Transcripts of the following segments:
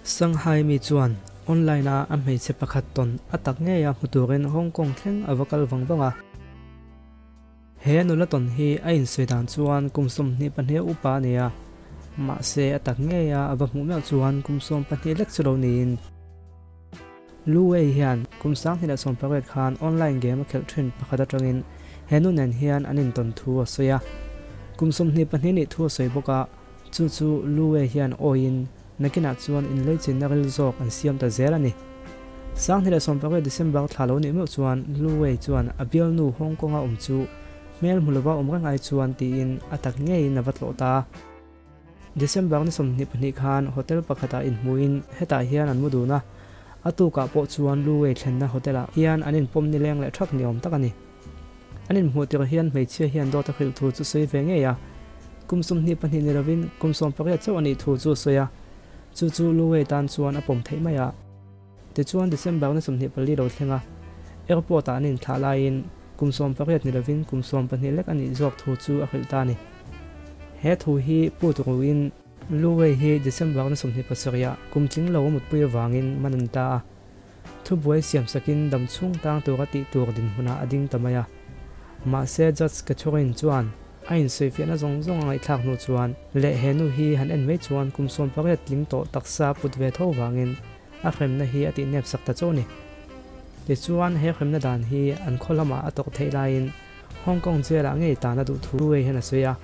Shanghai mi chuan online-a a hmeichhe pakhat tawn a tak ngeia hmu turin Hong Kong thleng a va kal vang vang a. He nula tawn hi a insawi dan chuan kum 22 upa a ni a, mahse a tak ngeia a va hmuh meuh chuan kum 12 lek chu lo niin. Lu Wei hian kum 2018 khan online game a khelh thin pakhat atangin he nu nen hian an intawn thu a sawi a. Kum 22 nih thu a sawi bawk a, chu chu Lu Wei hian awiin nakinah chuan inleichinna ril zawk an siam ta zel a ni. 2018 December thla lo nih meuh chuan Lu Wei chuan a bialnu Hong Kong-a awm chu hmel hmu lova awm reng ai chuan tiin a tak ngeiin a va tlawh ta a. December ni 22 khan hotel pakhatah inhmuin hetah hian an mu dun a, a tukah pawh chuan Lu Wei thlenna hotel-ah hian an inpawm nileng leh thak ni awm tak a ni. An inhmuh tirh hian hmeichhia hian dawt a hrilh thu chu sawi ve ngei a, kum 22 ni lovin kum 18 chauh a nih thu chu a sawi a, chu chu Lu Wei tan chuan a pawm theih mai a. Tichuan December ni 24 lo thleng a, airport-ah an inthlah laiin kum 18 ni lovin kum 12 lek a nih zawk thu chu a hrilh ta a ni. He thu hi put ruin Lu Wei hi December ni 27 ah kum tling lo a mutpui avangin man a ni ta a. Thubuai siam sakin dam chhung tang tura tih tur dinhmunah a ding ta mai a. Mahse Judge Catherine chuan a insawifiahna zawng zawng a ngaihthlak hnu chuan leh he nu hi han en mai chuan kum 18 tling tawh taksa put ve tho vangin a hremna hi a tihnep sak ta chauh a ni. Tichuan, he hremna dan hi an khaw lamah a tawk theih laiin Hong Kong jail-ah ngei tan a duh thu Wei hian a sawi a.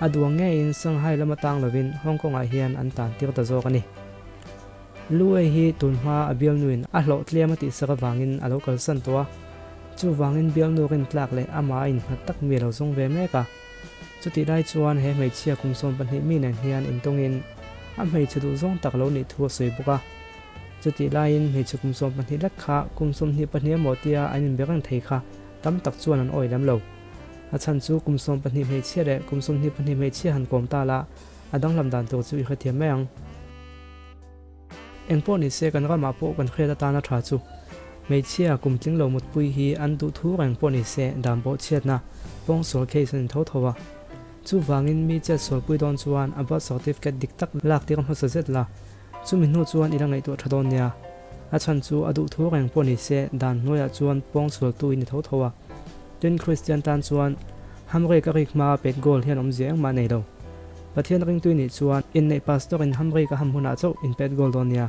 A duang ngeiin Shanghai lama tang lovin Hong Kong-ah hian an tan tir ta zawk a ni. Lu Wei hi tun hma a bialnuin a hlawh tlem a tihsak avangin a lo kalsan tawh a. Chuvangin bialnu rintlak leh amah a innghat tak mi a lo zawng ve mek a. Chutih lai chuan he hmeichhia kum 12 mi nen hian intawngin a hmeichhe duh zawng tak lo nih thu a sawi bawk a. Chutih laiin hmeichhe kum 12 lek kha kum 22 emaw tia an inbe reng thei kha tam tak chuan an awi lem lo. A chhan chu kum 12 hmeichhia leh kum 22 hmeichhia han kawm ta la, a danglam dan tur chu i hrethiam mai ang. Engpawh ni se kan ramah pawh kan hriat atana tha chu hmeichhia kum tling lo mutpui hi an duh thu reng pawh ni se dan pawh chhiatna pawngsual case a ni tho tho a. Chuvangin mi chet sualpui dawn chuan a birth certificate dik tak lak tir hmasa zet la, chumi hnu chuan i la ngaihtuah tha dawn nia. A chhan chu a duh thu reng pawh ni se dan hnuaiah chuan pawngsualtu i ni tho tho a. Tin Kristian tan chuan hamrek a rik hmaa pet goal hian awmzia engmah nei lo. Pathian ringtui nih chuan inneih pastor in hamrek a ham hunah chauh in pet goal dawn nia.